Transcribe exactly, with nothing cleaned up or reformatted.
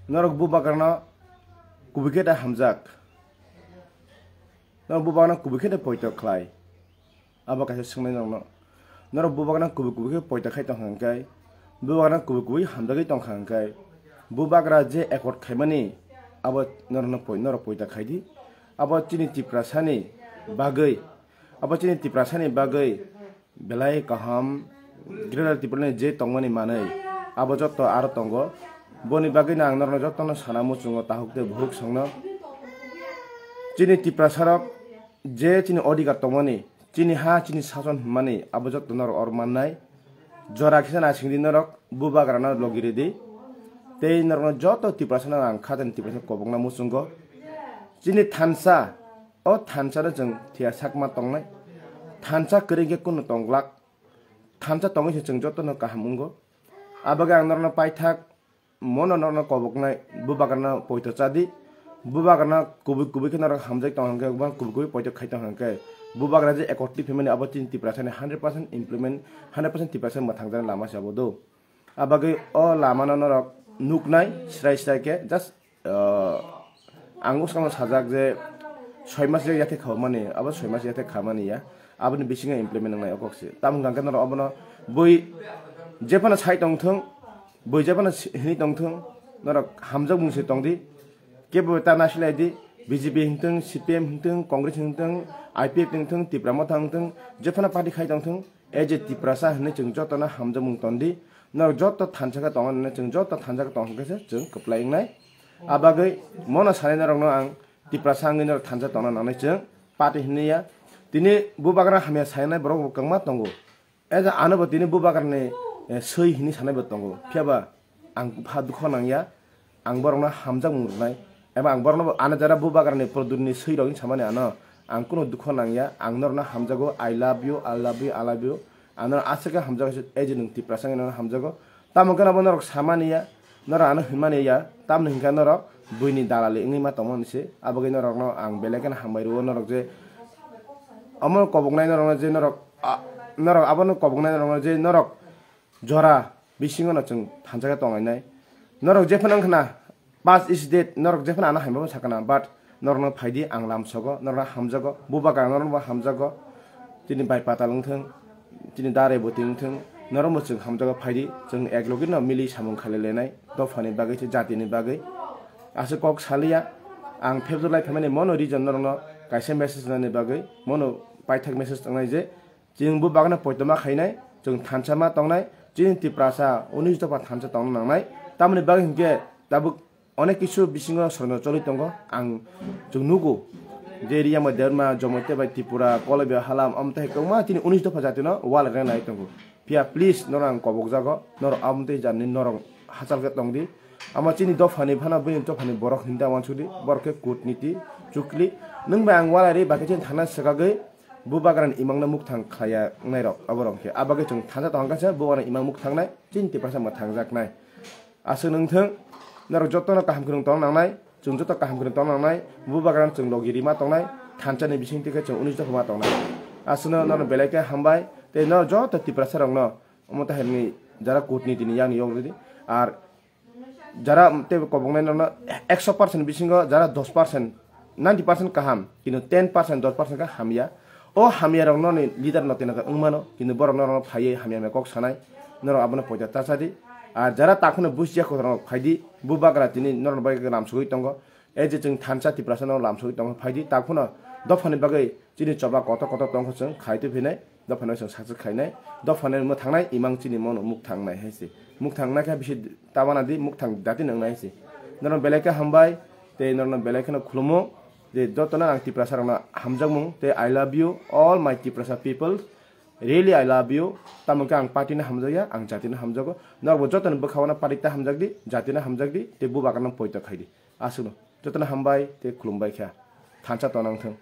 Norok bubagrano kubui khe da hamjak. Norok bubagrano kubui khe da poito khlai. Abo kaisa swngnai norokno. Norok bubagrano kubui kubui khe poito khai tongkha hwnkhe, bubagrano kubui kubui hamjagwi tongkha hwnkhe, bubagra je accord khaimani abo norokno poi-, norok poito khaidi. Abo chini Tiprasani bagwi, abo chini Tiprasani bagwi belai kaham Greater Tipraland je tongmani manwi abo jotto aro tongo. Boni bagwino ang norokno jottono sana muchungo, tahuk tei buhuk songno. Chini Tiprasarok je chini odhikar tongmani, chini ha, chini sason hwnmani abo jotto norok oro mannai. Jora kisa naisingdi norok, bubagrano logi ridi. Tei norokno joto Tiprasano ang khatani Tiprasa kobokna muchungo. Chini thansa, o thansa no chwng thiya sakma tongnai. Thansa kwrwi khe kunu tongglak. Thansa tongwi se chwng jotono kaham wngo. Abagwi ang norokno paithak, mono norokno koboknai, bubagrano poito chadi. Bubagrano kubui kubui khe norok hamjak tong hwnkhe, kubui kubui poito khai tong hwnkhe, bubagra je accord twi phaimani abo chini Tiprasani hundred percent implement, hundred percent Tiprasa mwthangjaknai lama se abo do. Abagwi o lamano norok nuknai srai srai khe, just, uh, ang bwskangno sajak je soi mas yathek khamani, abo soi mas yathek khamani ya, aboni bisingo implement wngnai o kok se. Tamo hwnkha khe norok obono bui jephano sai tongthung, bui jephano si-, hini tongthung, norok hamjak mung se tongdi, kebo ta nasilai di, B J P hwngthung, C P M hwngthung, Congress hwngthung, I P F T hwngthung, Tipra Motha hwngthung, jephano party khai tongthung, as a Tiprasa hwnwi chwng jotono hamjakmung tondi. Norok joto thansa khe tongna nangnai, chwng joto thansa khe tong hwnkhe se chwng kwplai wngnai. Abagwi mono sanai norokno ang Tiprasa wngwi norok thansa tongna nangnai chwng party hwnwi ya. Tini bubagra hamya sainai borok bo kwbangma tongo. As a ano bo tini bubagrani, eh, swi hwnwi sanai bo tongo. Phiya ba ang bwkha dukho nangya, ang borokno hamjakmung rwnai, eba ang borokno bo ano jara bubagrani produrni swi rok hinwi samani ano ang kunu dukho nangya, ang norokno hamjago, "I love you, I love you, I love you." Ang norok aswk khe hamjago, as a nwng Tiprasa wngwi norokno hamjago. Tamo khe no bo norok samani ya, norok ano hwnmani ya, tamoni hwnkhe norok buini dalali wngwi ma tongmani se, abagwi norokno ang belai kheno hambai rwo norok je omo koboknai norokno je norok, a, norok abono koboknai norokno je norok jora bisingo no chwng thansa khe tonglainai. Norok jephano wngkha na, past is dead, norok jephano ano hamya bo sakha na, but norokno phaidi ang lamsogo, norokno hamjago, bubagra norokno bo hamjago, chini bai patal wngthung, chini dare bwtwi wngthung, norokno bo chwng hamjago, phaidi chwng ek logi no mili samung khalai lainai, dophani bagwi se jatini bagwi. Aswk kok saliya, ang phebjwk lai phaimani mono reason norokno kaisa message nani bagwi, mono paithak message tongnai je, chwng bubagrano poito ma khainai, chwng thansa ma tongnai, chini Tiprasa unis dopha thansa tongna nangnai. Tamoni bagwi hinkhe tabuk onek kisu bisingo sorno choli tongo. Ang chwng nugo je Riyama, Debbarma, Jomotia bai Tripura, Kolobia, Halam, omo tei kwbangma chini unis dopha jatino wal rwnai tongo. Phiya please norok ang kobokjago, norok omo tei jani norok hachal khe tongdi. Omo chini dophani phano bini dophani borok hinda wansukdi, borok khe kutniti, chukli. Nwng bai ang walai ri, bai khe chini thangna swkagwi bubagrani imangno mukthang khlaiya wngnai rok, abo rok khe. Abagwi chwng thansa tongkha khe bubagrani imang mukthangnai, chini Tiprasa mwthangjaknai. Aswk nwng thung, norok jotono kaham kwrwng tongna nangnai, chwng joto kaham kwrwng tongna nangnai, bubagrano chwng logi rima tongnai, thansa ni bisingtwi khe chwng unis dopha ma tongnai. Aswkno norok belai khe hambai, tei norok joto Tiprasa rokno omo tei hai jara kutniti ni yang ni yong rwdi. Ar jara tei koboknai norokno ekso percent bisingo jara dos percent, ninety percent kaham, kintu ten percent, dos percent khe hamya. O hamya rok noni leader no tena wng mano, kintu borok norokno phaiwi hamya hamya kok sanai, norok abono poito ta chadi. Ar jara takhwno busia kotor rok phaidi, bubagra tini norokno bai lamsogwi tongo. E je chwng thansa Tiprasa no lamsogwi tongo, phaidi takhwno dophani bagwi chini choba kotor kotor tongkha chwng khai twi phinai. Dophano chwng success khainai, dophano mwthangnai imang chini mono mukthang nai hai se. Mukthang nai khe bisi tabana di, mukthang dati nang nai se. Norok belai khe hambai, tei norokno belai kheno khulumo, je jotono ang Tiprasa rokno hamjakmung, tei I love you all my Tiprasa people, really I love you. Tamo khe ang party no hamjakya, ang jati no hamjago. Norok bo jotono bwkha-o party ta hamjak di, jati no hamjak di, tei bubagra no poito khai di. Aswkno jotono hambai tei khulumbai kha. Thansa tonang thung.